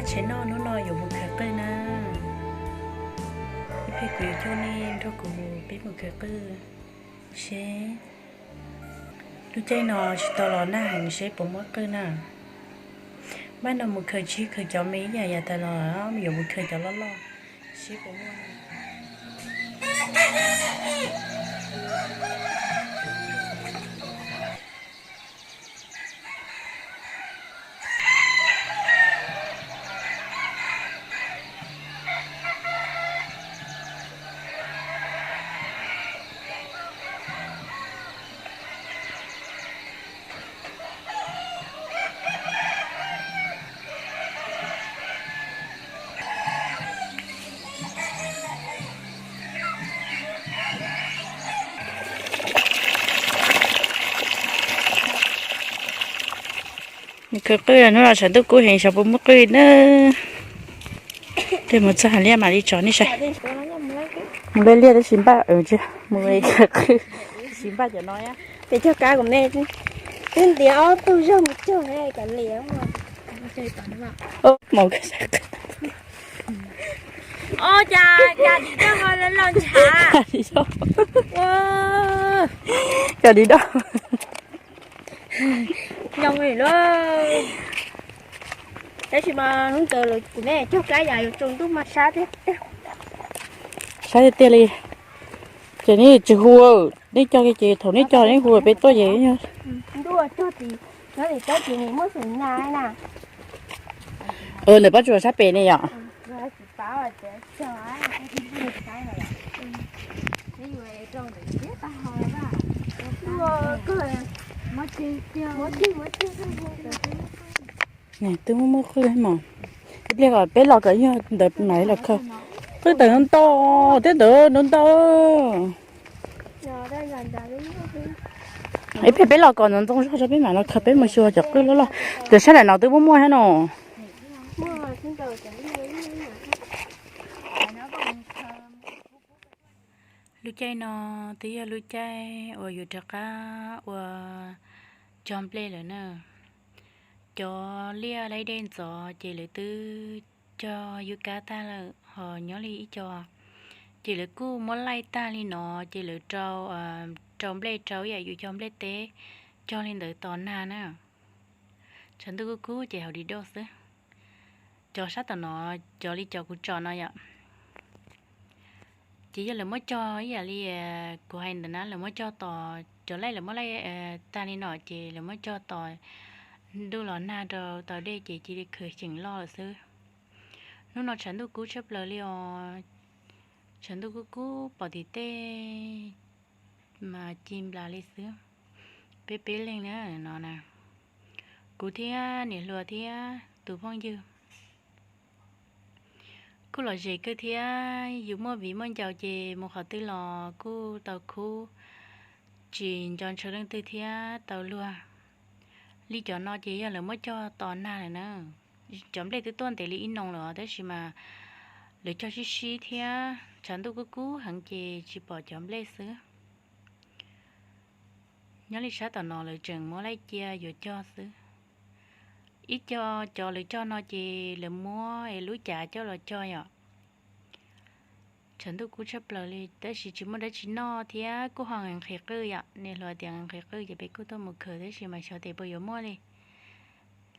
Tsheb noj hnub no yuav mus khaws qwj na. Ib pliag kuv yuav coj nej nrog kuv peb mus khaws qwj seb lub caij no tsis tau los nag heev seb puas muaj qwj na. Npaj no mus khaws tsib khaws cov me ib yam yam tas los yuav mus khaws cov loj loj seb puas muaj. Nws khaws qwj hnub no tshav ntuj kub heev xyov puas muaj qwj na. Tej mus txog hav liaj mam li tso nej saib. Mus lawm liaj tab sis npaj mus khaws qwj, tab sis npaj cov no. Peb cog kab kuv me, twb ntiav ob tug zog mus cog cov liaj. Mus khaws qwj. Ua cas cas dim doj ho los ntshav. Cas dim doj. Nyob li lawm. Tab sis mas hnub ntawd kuv nej cog kab yam yuav tsaus ntuj mas sab tiag tiag. Sab tiag tiag li. Ces neb tsis hu, neb cog ces thaum neb cog neb hu peb tuaj ces. Ntuj cog tim, nyob tim teb ces nws muaj xum na na. Ntawm pob tsuas sab pem ne yom. Twb muaj muaj qwj mos. Ib pliag kom peb los kom yog ntawd mam los khaws. Qwj tawm ntau ntau, twb ntawd ntau ntau. Ib pliag peb los kom ntxoov ntxoov zog tso peb mam los khaws, peb mus xyuas cov qwj loj loj. Cov sab nraum no twb muaj muaj thiab no. Lub caij no twb yog lub caij uas yuav rov qab ua cog nplej lawm na. Cov liaj laib dej ntxov ces lawv twb cog yub kab tag lawm, ho nyob li ib co ces lawv kuj muab laij tag li no, ces lawv rau, rau nplej rau ib yam yus cog nplej teb, cog li ntawd tos nag na. Tshav ntuj kub kub ces haus di doj xwb. Cov sab tom no, cov li cov kuv tsom no yom, ces yog lawv muab cog ib yam li kuv hais ntawd na, lawv muab cog tos, cov laij lawv muab laij tag li no ces lawv muab cog tos ntuj los nag rau tau dej ces cia li khaws xyeem loj lawm xwb. Hnub no tshav ntuj kub tshaj plaws li os. Tshav ntuj kub kub pom tim tej mas ci nplas li xwb. Peb peb leeg na no na, kuv thiab niam hluas thiab tus phooj ywg kuj los ze kawg thiab. Yus muaj viv muaj ncaus ces mus qhov twg los kuj tau khub, tsis nco ntshaw leej twg thiab tau luag. Li cov no ces yog lawv muab cog tos nag lawm na. Cov nplej twb tuaj ntev li ib noo lawm os, tab sis mas lawv cog sib sib thiab tshav ntuj kub kub heev ces tsis pom cov nplej xwb. Nyob li sab tom no lawv tseem muab laij cia yuav cog xwb. Ib co cov lawv cog no ces lawv muab lub cav coj los cog yom. Tshav ntuj kub tshaj plaws li tab sis tsis muaj dab tsi noj thiab kuj ho nqhis qwj yom, niam hluas tias nqhis qwj ces peb kuj tuaj mus khaws tab sis mas xyov tes puas yuav muaj li.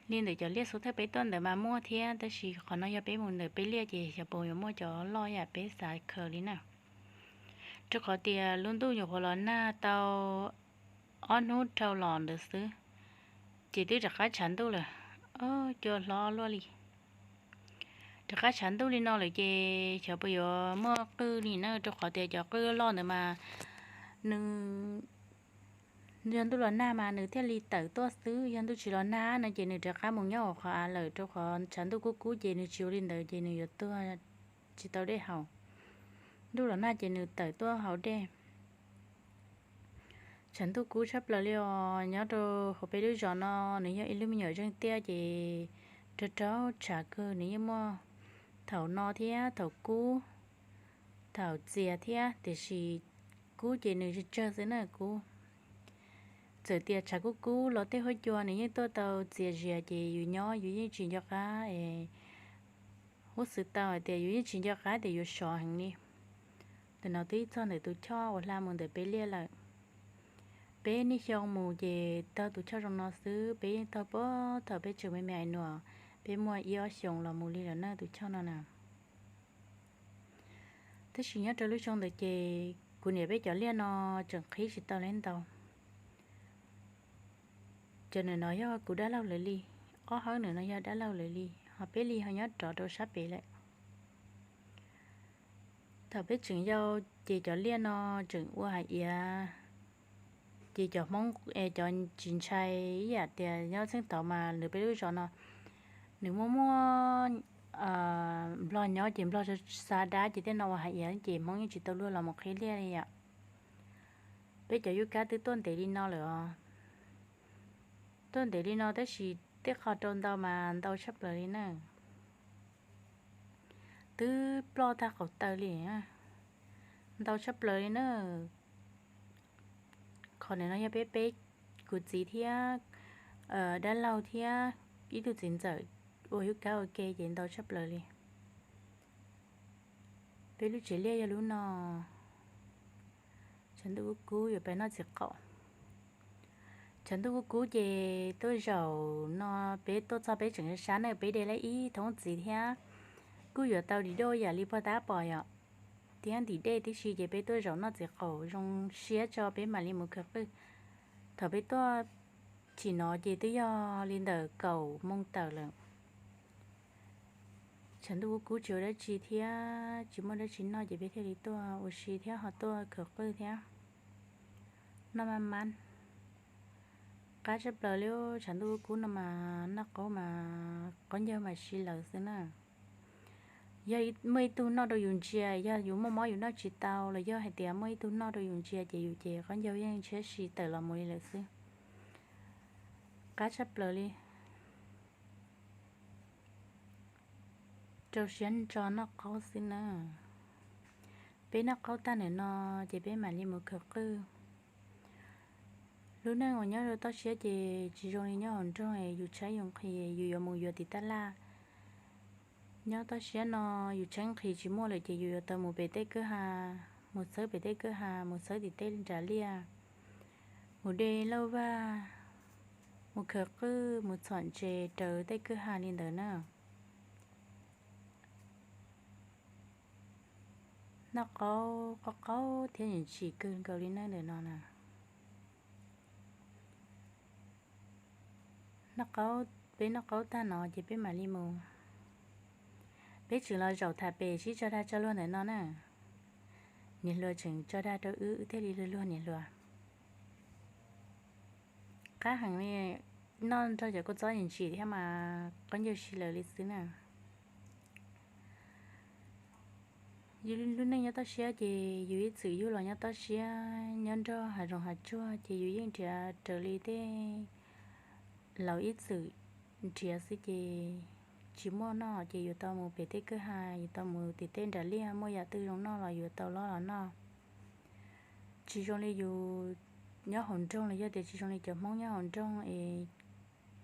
Li ntawm cov liaj xub thawj peb tuaj ntawd mas muaj thiab tab sis qhov no yog peb mus ntawm peb liaj ces xyov puas yuav muaj cov loj yam peb xav khaws li na. Rau qhov tias lub ntuj nyuam qhuav los nag tau ob hnub dhau los ntawd xwb, ces twb rov qab tshav ntuj lawm, cua hlob luaj li. Rov qab tshav ntuj li no lawm ces xyov puas yuav muaj qwj li na, rau qhov tias cov qwj loj ntawd mas nws yog ntuj los nag mas nws thiaj li tawm tuaj xwb, yog ntuj tsis los nag no ces nws rov qab mus nyob hauv qhov av lawm, rau qhov tshav ntuj kub kub ces nws tsis ua li ntawd ces nws yuav tuag tsis tau dej haus. Ntuj los nag ces nws tawm tuaj haus dej. Tshav ntuj kub tshaj plaws li os, nyob rau hauv peb lub zos no nws yog ib lub me nyuam zeej tiaj ces raug raug tshav kawg, nws yeej muaj thaum no thiab thaum kub, thaum txias thiab, tiam sis kub ces nws tsawg xwb na kub. Txawm tias tshav kub kub los tej huab cua nws yeej tuaj tau txias zias ces yus nyob yus yeej tsis nco qab es Muab xwv tau hais tias yus yeej tsis nco qab tias yuav sov heev li. Ntawm no twb txog ntawm tus choj uas hla mus ntawm peb liaj lawm. Peb niaj xyoo mus ces taug tus choj zoo no xwb, peb yeej taug puag thaum peb tseem me me hais tias peb muaj ib ob xyoos los mus li lawm na tus choj no na. Tab sis nyob rau lub xyoo ntawd ces kuv niam peb cov liaj no tseem qhib tsis tau li ntau. Cov ntawm no yog kuv dab laug lawv li, ob hawb ntawm no yog dab laug lawv li, ho peb li ho nyob rov rau sab pem lawm. Thaum peb tseem yau ces cov liaj no tseem ua hais tias, ces cov Hmoob, cov tsis ntshai ib yam tias nyob txheej thaud mas nws peb lub zos no nws muaj muaj Nplog nyob ces Nplog xa dab ces tej no ua hais tias ces Hmoob yeej tsis tau luag los mus qhib liaj li yom. Peb cov yub kab twb tuaj ntev li no lawm os. Tuaj ntev li no tab sis tej qho rau ntau mas ntau tshaj plaws li na. Twb ploj tag qaum taw li, ntau tshaj plaws li na. Qhov ntawm no yog peb peb, kuv txiv thiab dab laug thiab ib tug txiv ntxawm ua yub kab ua ke ces ntau tshaj plaws li. Peb lub tsev liaj yog lub no. Tshav ntuj kub kub yuav pib noj txiv qaum. Tshav ntuj kub kub ces tuaj zaum no, peb tuaj txog peb tseem sab na, peb de lawm ib thoob txiv thiab. Kuj yuav tau dim doj yam li puag ta pom yom, thiab ntim dej tib si ces peb tuaj zaum noj txiv qaum zoo siab tso peb mam li mus khaws qwj. Thaum peb tuaj tsim no ces twb yog li ntawm kaum moo tawm lawm. Tshav ntuj kub kub tsis ua dab tsi thiab tsis muaj dab tsi noj ces peb thiaj li tuaj ua si thiab ho tuaj khaws qwj thiab. Noj maj mab, qab tshaj plaws li. Tshav ntuj kub kub no mas noj qaub mas qaub ncaug mas si lawm xwb na. Yog muaj ib tug noj rau yus ntsia, yog yus muaj mob yus noj tsis tau los yog hais tias muaj ib tug noj rau yus ntsia ces yus ces qaub ncaug yeej tshiab si tawm los mus li lawm xwb. Qab tshaj plaws li. Rau siab ntso noj qaub xwb na. Peb noj qaub tag ntawm no ces peb mam li mus khaws qwj. Lub neej uas nyob rau toj siab ces tsis zoo li nyob hauv nroog, yus tshaib yus nqhis yus yuav mus yuav tim tab laj. Nyob toj siab no yus tshaib nqhis tsis muaj lawm ces yus yuav tau mus pem tej kwj ha, mus txhawb pem tej kwj ha, mus txhawb tim tej nram liaj, mus de lauj vaj, mus khaws qwj, mus txhom ntses raws tej kwj ha li ntawd na. Noj qaub qaub qaub thiab ntsim kawg nkaus li na ntawm no na. Noj qaub, peb noj qaub tag no ces peb mam li mus. Peb tseem los zaum tham pem sib tso dag tso luag ntawm no na. Niam hluas tseem tso dag rau wb, wb thiaj li luag luag niam hluas. Qab heev li, noj nrog cov kua txob ntsim thiab mas qaub ncaug si lawm li xwb na. Yus lub neej nyob toj siab ces yus ib txwm yug los nyob toj siab, nyob nrog hav zoov hav tsuag ces yus yeej nrhiav raws li tej laus ib txwm nrhiav xwb ces tsis muaj noj ces yuav tau mus pem tej kwj ha, yuav tau mus tim tej nram liaj, muaj yam twg zoo noj los yuav tau los los noj. Tsis zoo li yus nyob hauv nroog los yog tias tsis zoo li cov Hmoob nyob hauv nroog es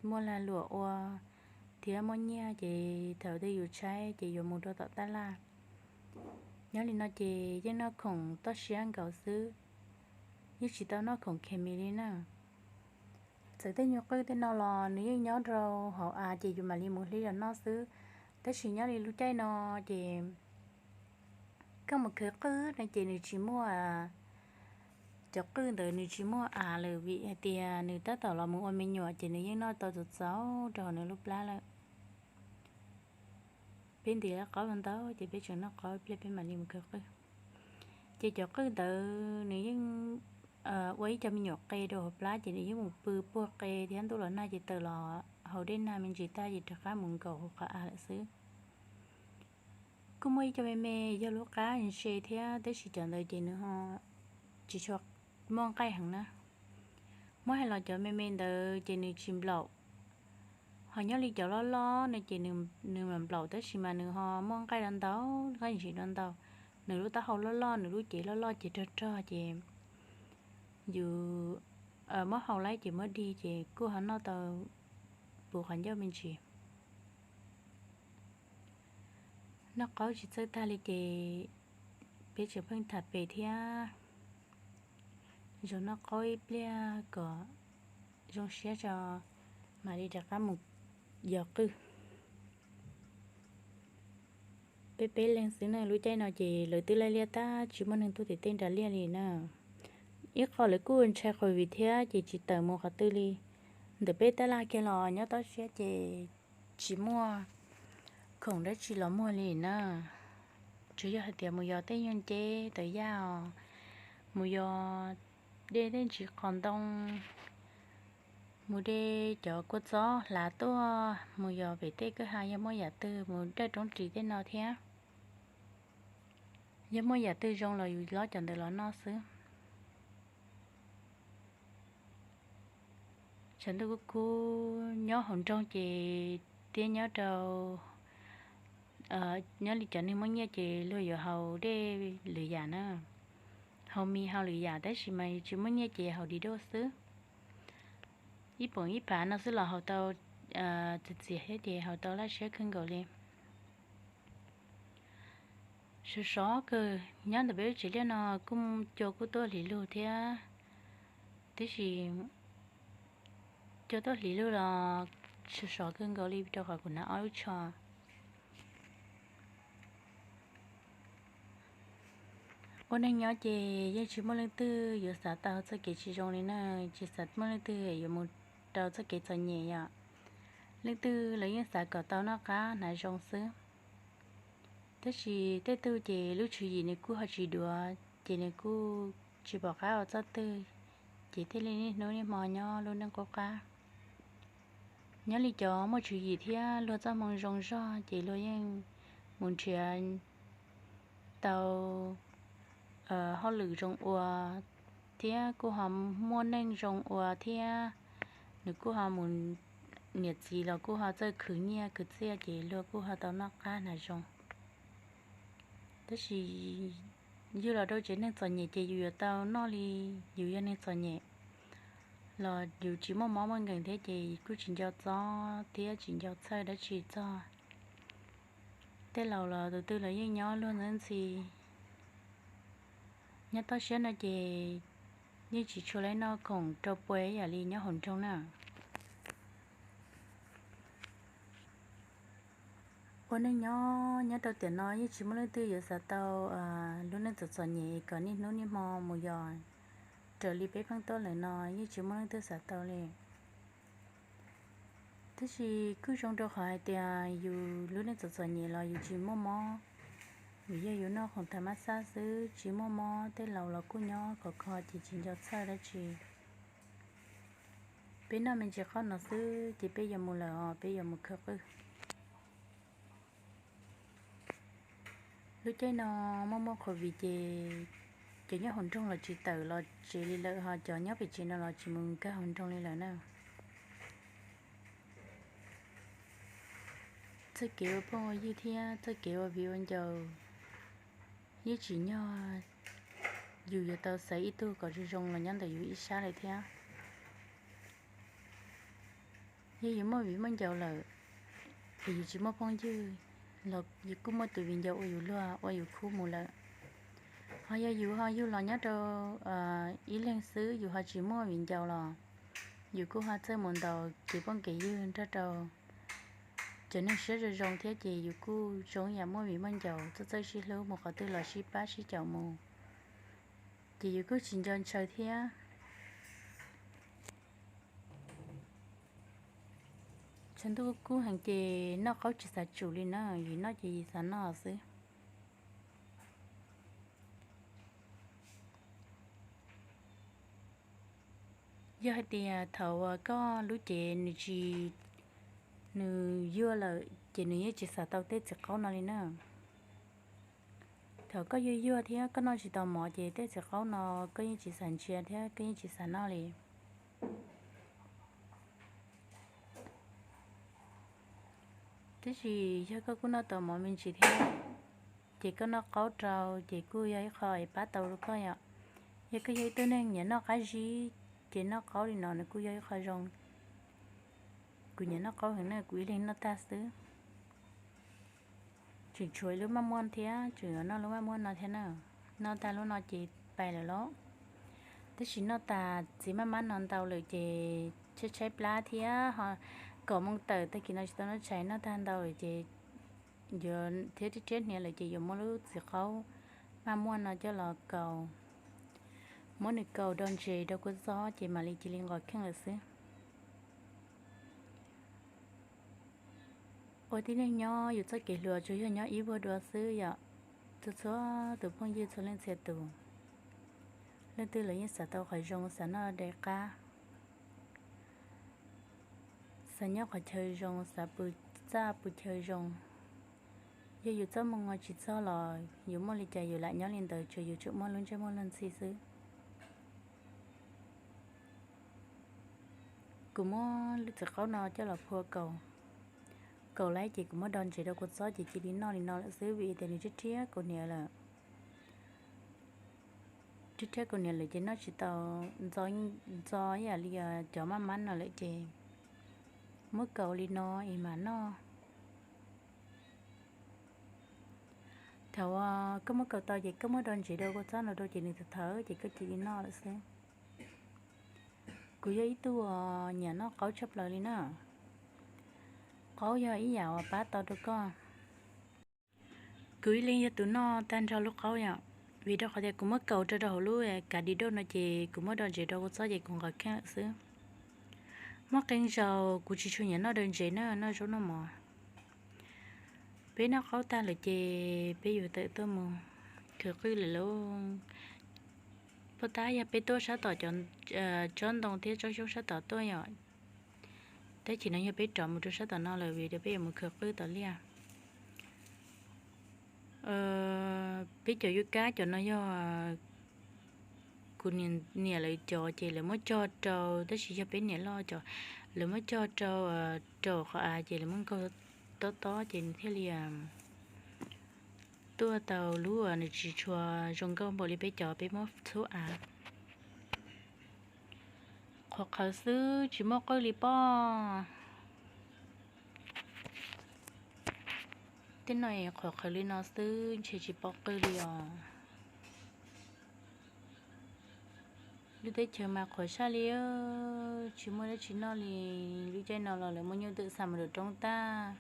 muaj lag luam ua thiab muaj nyiaj ces thaum twg yus tshaib ces yuav mus rau tom tab laj. Nyob li no ces yeej noj khoom toj siab nkaus xwb, yeej tsis tau noj khoom khes mis li na. Txawm tej nyuag qwj tej no los nws yeej nyob rau hauv av ces yus mam li mus hlib los noj xwb. Tab sis nyob li lub caij no ces koj mus khaws qwj no ces nws tsis muaj, cov qwj ntawd nws tsis muaj av lawm vim hais tias nws tab tom los mus ua me nyuam ces nws yeej noj tau txaus txaus rau hauv nws lub plab lawm. Peb ntim qaub ntau ces peb tseem noj qaub ib pliag peb mam li mus khaws qwj. Ces cov qwj ntawd nws yeej ua ib co me nyuam qe rau hauv plab ces nws yeej mus pw puag qe thiab ntuj los nag ces tawm los haus dej nag me ntsis tag ces rov qab mus nkaum hauv qhov av lawm xwb. Kuj muaj ib co me me yog lub qab ntse thiab tab sis cov ntawd ces nws ho tsis tshua muaj nqaij heev na. Muab hais los cov me me ntawd ces nws tsis nplaum, ho nyob li cov loj loj no ces nws mam nplaum tab sis mas nws ho muaj nqaij rau ntau, nqaij ntsim rau ntau. Nws lub taub hau loj loj, nws lub cev loj loj ces rog rog ces yus muab hau laib ces muab dig ces kuj ho noj tau puv qhov ncauj me ntsis. Noj qaub tsis txawj tag li ces peb tseem pheej tham pem thiab. Zaum noj qaub ib pliag kom zoo siab tso mam li rov qab mus yos qwj. Peb peb leeg xwb na, lub caij no ces lawv twb laij liaj tag tsis muaj neeg tuaj tim tej nram liaj li na. Ib qho lawv kuj ntshai qhov viv thiab ces tsis tawm mus qhov twg li. Ntawm peb tab laj kiag los nyob toj siab ces tsis muaj khoom dab tsi los muag li na. Tsuas yog hais tias mus yos tej nyuag nceb tawv yaj os, mus yos dej tej ntsis qos ntoo, mus de cov kua txob hlav tuaj, mus yos pem tej kwj ha yog muaj yam twg, mus dawj roob ris tej no thiab. Yog muaj yam twg zoo los yus lob cov ntawd los noj xwb. Tshav ntuj kub kub nyob hauv nroog ces thiab nyob rau, nyob li cov neeg muaj nyiaj ces luag yuav haus dej lwm yam na, haus mis haus lwm yam, tab sis mas yus tsis muaj nyiaj ces haus di duj xwb. Ib poom ib phav no xwb los haus tau txias txias thiab ces haus tau laj siab kawg nkaus li. Sov sov kawg, nyob ntawm peb lub tsev liaj no kuj cua kuj tuaj hliv lug thiab, tiam sis cua tuaj hliv lug los sov sov kawg nkaus li rau qhov kuv hnav ob lub tsho. Ua neej nyob ces yeej tsis muaj leej twg yuav xav tau txoj kev tsis zoo li na, tsis xav muaj leej twg yuav mus rau txoj kev txom nyem yom. Leej twg los yeej xav kom tau noj qab hnav zoo xwb. Tab sis tej tug ces lub tswv yim nws kuj ho tsis duav, ces nws kuj tsis pom qab ua txoj twg, ces thiaj li niaj hnub niaj hmo nyob lub neej qub qab. Nyob li cov muaj tswv yim thiab luag txoj hmoo zoo zog ces luag yeej mus nrhiav tau hauj lwm zoo ua thiab kuj ho muaj neej zoo ua thiab, nws kuj ho mus, niam txiv los kuj ho txawj khwv nyiaj khwv txiaj ces luag kuj ho tau noj qab hnav zoo. Tab sis yug los rau tsev neeg txom nyem ces yus yuav tau noj li yus yog neeg txom nyem los yus tsis muaj mob muaj nkees thiab ces kuj tsis nco txob thiab tsis nco txhawj dab tsi txog. Tej laus los tus twg los yeej nyob luag ntxhi ntxhi. Nyob toj siab no ces yeej tsis tshua laib noj khoom rau pua yam li nyob hauv nroog na. Ua neej nyob nyob rau tiam no yeej tsis muaj leej twg yuav xav tau lub neej txom txom nyem kom niaj hnub niaj hmo mus yos raws li peb pheej tuaj lawm no, yeej tsis muaj leej twg xav tau li. Tab sis kuj zoo rau qhov hais tias yus lub neej txom txom nyem los yus tsis muaj mob, vim yog yus noj khoom thav mab xab xwb tsis muaj mob, tej laus los kuj nyob khov kho ces tsis nco txhawj dab tsi. Peb noj me ntsis qaub no xwb ces peb yuav mus lawm os, peb yuav mus khaws qwj. Lub caij no muaj muaj qhuav viv ces cov nyob hauv nroog los tsis tawm los tsev li lawm, ho cov nyob pem tsev no los tsis mus nkag hauv nroog li lawm na. Txoj kev ua phooj ua ywg thiab txoj kev ua viv ua ncaus yeej tsim nyog yus yuav tau xaiv ib tug kom zoo zoo los nyob ntawm yus ib sab lawm thiab. Yog yus muaj viv muaj ncaus lawm, es yus tsis muaj phooj ywg los yus kuj muaj tus viv ncaus ua yus luag ua yus khub mus lawm. Ho yog yus ho yug los nyob rau ib leeg xwb yus ho tsis muaj viv ncaus los yus kuj ho txawj mus ntaus kev phooj kev ywg nrog rau cov neeg siab zoo zoo thiab ces yus kuj zoo yam muaj viv muaj ncaus txawj txawj sib hlub mus qhov twg los sib pab sib caum mus, ces yus kuj tsis nco ntshaw thiab. Tshav ntuj kub heev ces noj qaub tsis xav tsum li na, yim noj ces yim xav noj xwb. Yog hais tias thaum uas koj lub cev nws tsis, nws yuag lawm ces nws yeej tsis xav tau tej txiv qaub no li na. Thaum koj yuag yuag thiab koj noj tsis tau mov ces tej txiv qaub no koj yeej tsis xav ntsia thiab koj yeej tsis xav noj li. Tab sis yog koj kuj noj tau mov me ntsis thiab, ces koj noj qaub rau ces kuj yog ib qho es pab tau rau koj yom. Yog koj yog ib tug neeg nyiam noj qab zib, ces noj qaub li no nws kuj yog ib qho zoo. Kuv nyiam noj qaub heev na, kuv ib leeg noj tag xwb. Tseem tshuav ib lub maj muaj thiab, tseem yuav noj lub maj muaj no thiab na. Noj tag lub no ces pais lawm lauj. Tab sis noj tas txiv maj mab no ntau lawm ces tshaib tshaib plab thiab ho kaum moo tawm tag kis no tsis tau noj tshais, noj tag ntau lawm ces yuav thiab rhiab hniav lawm ces yuav muab lub txiv qaub maj muaj no coj los kaus, muab nws kaus do ntses rau kua txob ces mam li cia li nqos kheej lawm xwb. Ua tib neeg nyob yus txoj kev hluas tsuas yog nyob ib vuag dua xwb yom. Txhua txhua tus phooj ywg txhua leej txhia tus, leej twg los yeej xav tau qhov zoo, xav noj daim qab, xav nyob qhov chaw zoo, xav pw txaj pw chaw zoo. Yog yus txoj moo tsis txog los yus muaj li cas yus lam nyob li ntawd, tsuas yus tseem muaj lub ntsej muag luag ntxhi xwb. Kuv muab lub txiv qaub no coj los phua kaus, kaus lawm ces kuv muab do ntses rau kua txob ces cia li noj li no lawm xwb vim tias nws rhiab rhiab kaus hniav lawm. Rhiab rhiab kaus hniav lawm ces noj tsis tau ntxo ib yam li cov maj mab no lawm ces muab kaus li no es mam noj. Thaum uas koj muab kaus tau ces koj muab do ntses rau kua txob no rau ces nws thawv thawv ces koj cia li noj lawm xwb. Kuv yog ib tug uas nyiam noj qaub tshaj plaws li na. Qaub yog ib yam uas pab tau rau koj. Kuv ib leeg yog tus noj tag nrho lub qaub yom, vim rau qhov tias kuv muab kaus rau rau hauv lub kav di doj no ces kuv muab do ntses rau kua txob ces kuv nqos kheej lawm xwb. Muaj qee zaus kuv tsis tshua nyiam noj daim ntses na, noj zaub noj mov. Peb noj qaub tag lawm ces peb yuav tawm tuaj mus khwv qwj lawm lauj. Puag ta yog peb tuaj sab tom cov tsob ntoo thiab tsob xyoob sab tom tuaj yom. Tab sis no yog peb rov mus rau sab tom no lawm vim tias peb yuav mus khwv qwj tom liaj. Peb cov yub kab cov no yog kuv niam lawv cov ces lawv muab cog rau, tab sis yog peb niam loj cov, lawv muab cog rau, rau qhov av ces lawv muab nkaug tob tob ces nws thiaj li tuaj tau lub uas nws tsis tshua zoo nkauj npaum li peb cov peb muab txhub av. Qhuav qhawv xwb tsis muaj qwj li pob. Tej no es qhuav qhawv li no xwb ntshe tsis pom qwj li os. Lub teb chaws mas qhuav saj li, tsis muaj dab tsi noj li. Lub caij no los lawv muaj nyuj twm xa mus nram roob tag.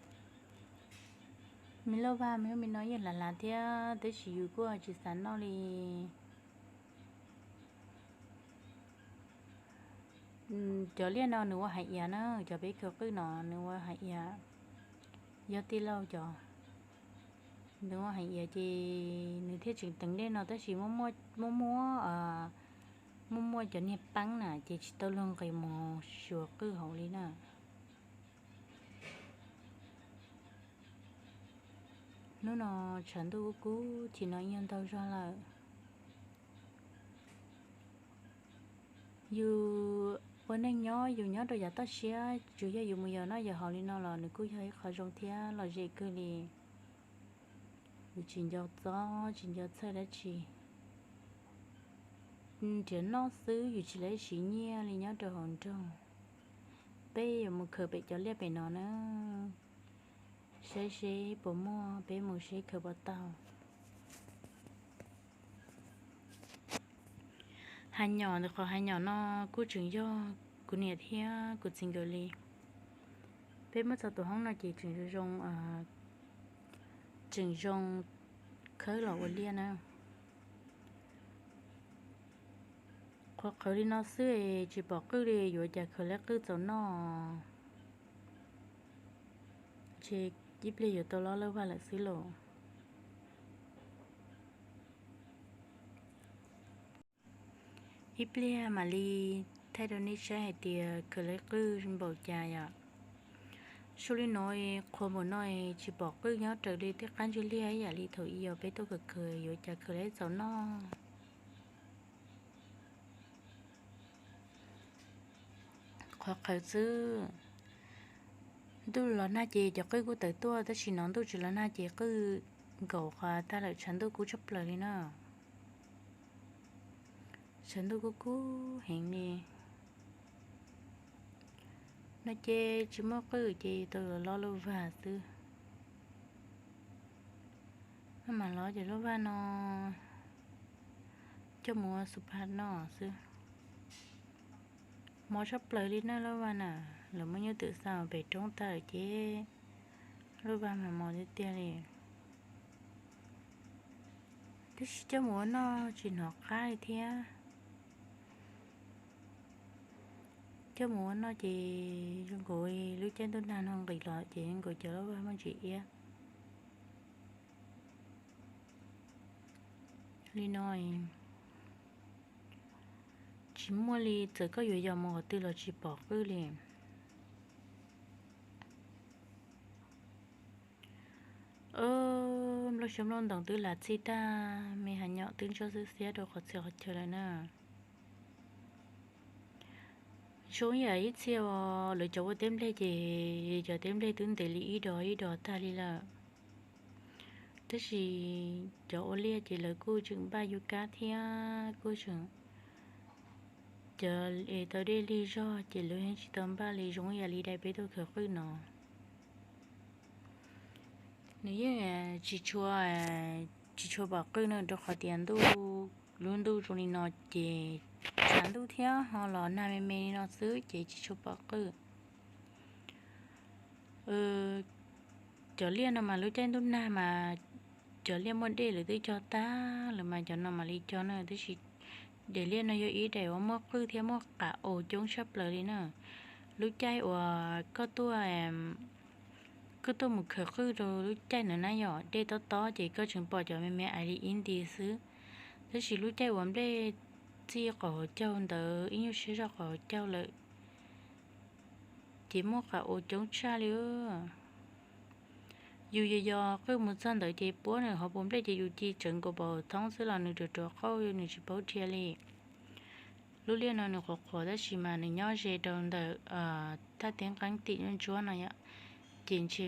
Me lauj vaj me ub me no yeej hlav hlav thiab tab sis yus kuj tsis xav noj li. Cov liaj no nws ua hais iav na, cov peb khwv qwj no nws ua hais iav, yog tij laug cov. Nws ua hais iav ces nws thiaj tseem teev dej no tab sis muaj muaj, muaj muaj cov niag peeb na ces tsis tau luag nqis mus xyuas qwj hauv li na. Hnub no tshav ntuj kub kub, chim no yeej ntau zog lawm. Yus ua neej nyob yus nyob rau yav toj siab, tsuas yog yus mus yos noj yos haus li no los nws kuj yog ib qho zoo thiab lom zem kawg li. Yus tsis nco txob tsis nco txhawj dab tsi, nrhiav noj xwb yus tsis lawv siv nyiaj li nyob rau hauv nroog. Peb yuav mus khaws pem cov liaj pem no na, saib seb puas muaj, peb mus seb khaws puas tau. Hav nyom ntawm qhov hav nyom no kuj tseem yog kuv niam thiab kuv txiv nkawd li. Peb muab txog tus hoob no ces tseem zoo, tseem zoo khawb los ua liaj na. Qhuav qhawv li no xwb es tsis pom qwj li, yuav cas khaws lawv qwj txaus noj. Ntshe ib pliag yuav tau lob lawj vaj lawm xwb lauj. Ib pliag mam li thaij rau nej saib hais tias khaws lawv qwj npaum cas yom. Suab li no, qhuav npaum no tsis pom qwj nyob raws li tej qab ntswg liaj ib yam li thaum ub peb tuaj khaws khaws yuav cas khaws lawv txaus noj. Qhuav qhawv xwb. Ntuj los nag ces cov qwj kuj tawm tuaj tab sis no ntuj tsis los nag ces qwj nkaum qhov tag lawm, tshav ntuj kub tshaj plaws li na. Tshav ntuj kub kub heev li. No ces tsis muaj qwj ces tau los lob lawj vaj xwb. Maj mam los ces lub vaj no coj mus ua xu pha noj xwb. Mob tshaj plaws li na lub vaj na, lawv muab nyuj twm xa pem roob tag lawm ces lub vaj mas mos tiag tiag li. Tab sis coj mus ua noj tsis hnov qab li thiab. Coj mus ua noj ces zoo nkaus lub caij ntuj nag no nqis los ces zoo nkaus cov lub vaj muaj ntsis iab. Li no tsis muaj li, txawm koj yuav yos mus qhov twg los tsis pom qwj li. Nplooj xyoob nplooj ntoos twb lam txhij tag, me has nyom twb ntsuab xwb xiab rau qhov txhia qhov chaw lawm na. Zoo yam ib txhia uas lawv cov ua teb nplej ces cov teb nplej twb ntev li ib dos ib dos tag li lawm. Tab sis cov ua liaj ces lawv kuj tseem npaj yub kab thiab kuj tseem, cov es tau dej lig zog ces lawv yeej tsis tau npaj li, zoo yam li daim peb tug khawv qwj no. Nws yeej tsis tshua, tsis tshua pom qwj na, rau qhov tias ntuj, lub ntuj zoo li no ces tshav ntuj thiab ho los nag me me li no xwb ces tsis tshua pom qwj. Cov liaj no mas lub caij ntuj nag mas cov liaj muaj dej lawv twb cog tag lawm mas cov no mam li cog na, tab sis daim liaj no yog ib daim uas muaj qwj thiab muaj qab aus coob tshaj plaws li na. Lub caij uas koj tuaj, koj tuaj mus khawv qwj rau lub caij ntawd na yom, dej tob tob ces koj tseem pom cov me me ais li ib nti xwb, tab sis lub caij uas nplej txij qhov hauv caug ntawd ib nyuag siab zog qhov hauv caug lawm ces muaj qab aus coob tshaj li. Yus yos yos qwj mus txog ntawd ces puab nws hauv puv nplej ces yus ci tsawv nkaus pov hauv thoob xwb los nws ruam ruam qauj nws tsis paub dhia li. Lub liaj no nws qhuav qhuav tab sis mas nws nyob ze rau ntawm thaj teb nqeeb tim ntsuab ntsuab no yom, ces ntshe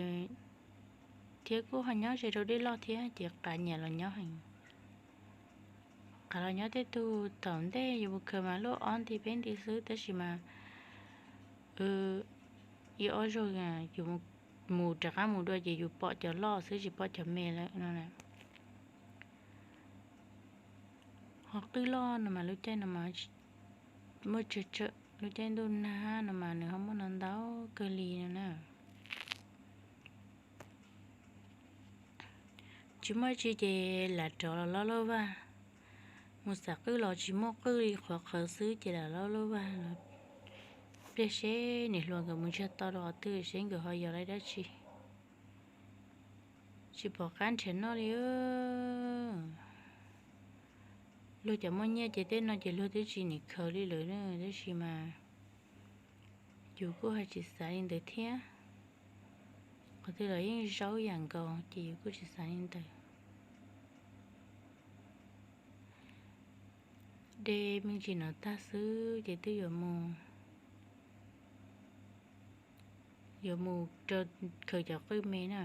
thiab kuj ho nyob ze rau dej loj thiab ces qav nyiam los nyob heev. Qav los nyob tej tug thaum ntej yus mus khaws mas luaj ob nti peb nti xwb tab sis mas ib ob zaug yus mus rov qab mus dua ces yus pom cov loj xwb tsis pom cov me lawm no. Ho qwj loj no mas lub caij no mas muaj tsawg tsawg, lub caij ntuj nag no mas nws ho muaj no ntau kawg li no na. Tsis muaj tsi ces lam rov los loj loj vaj. Mus xam qwj los tsis muaj qwj li qhuav qhawv xwb ces lam loj loj vaj los pliag seb niam hluas nkawd mus ntsiag to rau qhov twg seb nkawd ho yos li dab tsi. Tsis pom qab nrhiav noj li. Luag cov muaj nyiaj ces tej no ces luag twb tsis nim khaws li lawm na, tab sis mas yus kuj ho tsis xav li ntawd thiab. Qhov twg los yeej zaub yam nkaus ces yus kuj tsis xav li ntawd. De me ntsis no tag xwb ces twb yuav mus, yuav mus rau khaws cov qwj me na.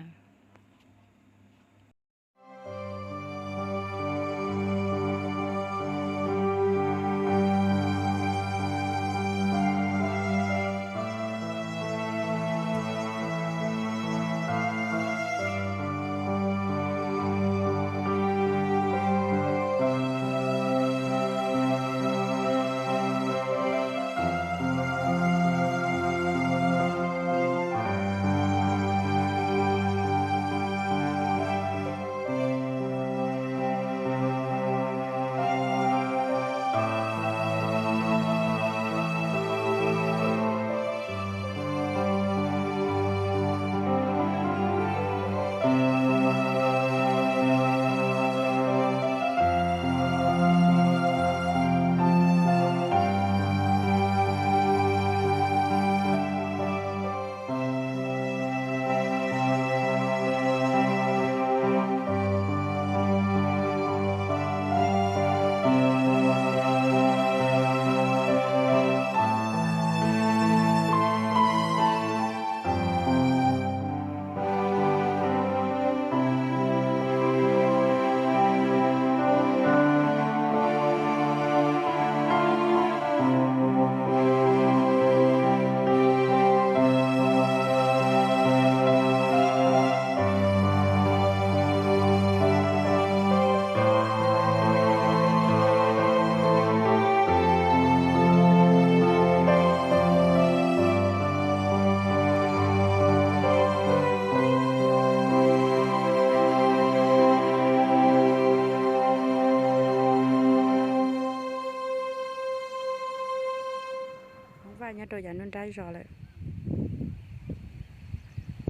Nyob rau yav nruab nrab zos lawm.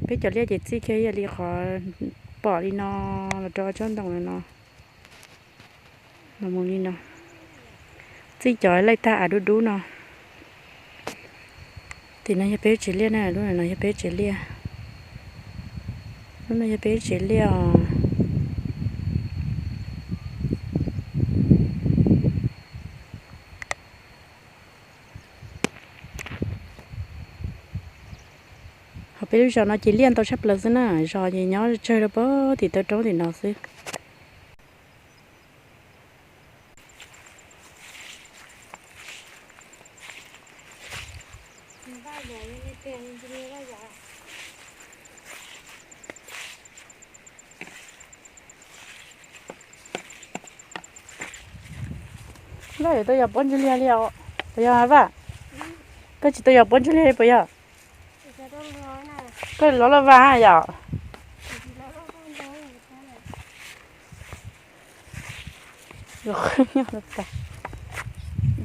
Peb cov liaj ces txij kiag ib yam li qhov pom li no los rau tsob ntoo no. Los mus li no. Txij cov laij tag av dub dub no. Tim no yog peb tsev liaj na, lub no yog peb tsev liaj. Lub no yog peb tsev liaj os. Ho peb lub zos no ces liaj ntau tshaj plaws xwb na, zos ces nyob tsawg rau pem tim taw roob tim no xwb. Vaj, yog tau yog pob ntsuj liag li os. Puas yog Vaj? Koj tsis tau yog pob ntsuj liag li puas yog? Koj lov loj Vaj yom?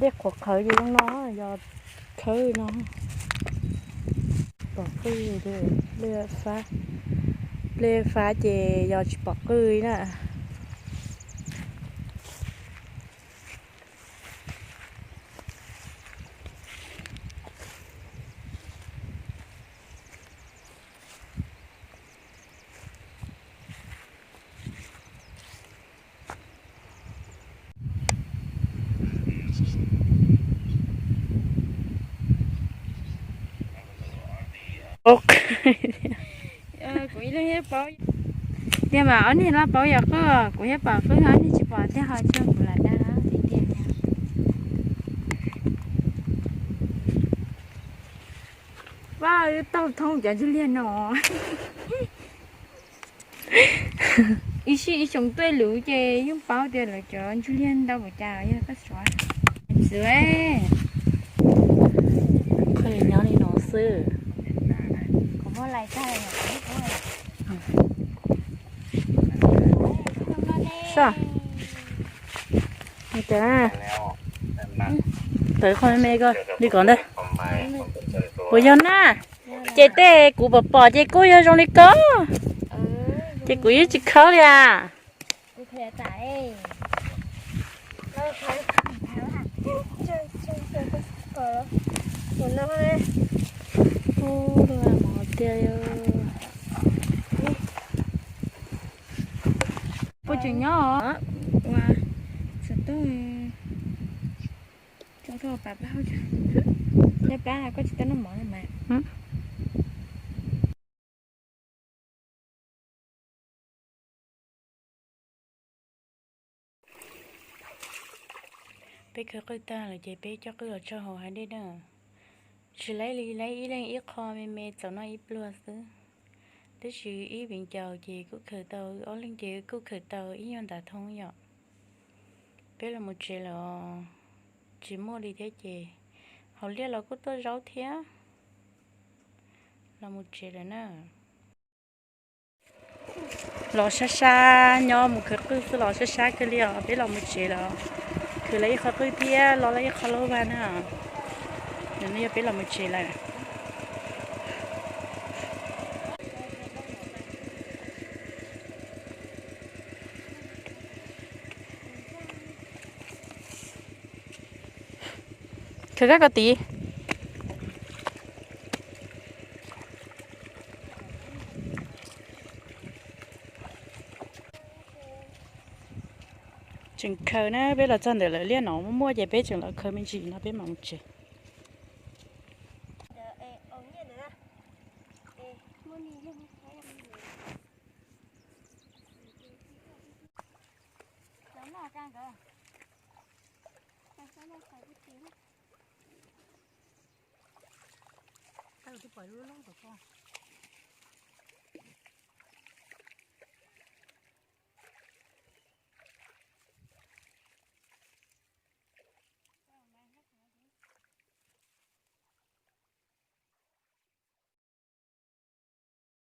Dej qhuav qhawv ces zoo no, yog khawb no. Pom qwj, pliaj fab, pliaj fab ces yog tsis pom qwj na. Tiag mas ob niag loj paub yog qwj, kuv thiaj pom qwj, ob niag tsis pom tiag ho tsis kuv lam dag tiag tiag. Vaj, taug thoob cov ntsuj liag no. Ib sij ib xyoo tuaj luv ces yeej paub tias lawv cov ntsuj liag ntau npaum cas yog koj xav. Txiv, qhov nyob li no xwb. Tawv qhov me me ko li ko ntag. Puas yog na? Ces tej kuv pom pom ces kuj yog zoo li ko. Ces kuv yeej tsis khawb li as. Puas tseem nyob os? Ua, xov tooj. Tso rau pab pab, dej plab koj tsis tau noj mov li mas. Peb khawb qwj tag lawm ces peb coj qwj los tso hauv hav dej na. Tsis laib li, laib ib leeg ib qho me me txaus noj ib pluag xwb. Tab sis ib viv ncaus ces kuj khaws tau, ob leeg ces kuj khaws tau ib nyuag ntas thoob yom. Peb los mus tsev lawm os, tsis muaj li thiab ces hauv liaj los kuj tuaj zaub thiab. Los mus tsev lawm na. Los sab sab, nyob mus khawv qwj xwb los sab sab kawg li os. Peb los mus tsev lawm, khawv lawm ib qho qwj thiab los lawm ib qho lauj vag na. Nov no yog peb los mus tsev lawm. Khawv koj ko tid. Tseem khawv na, peb los txog ntawm lawv liaj no muaj muaj ces peb tseem los khawv me ntsis no peb mam mus tsev. Tau twb pom lub loob tom ko.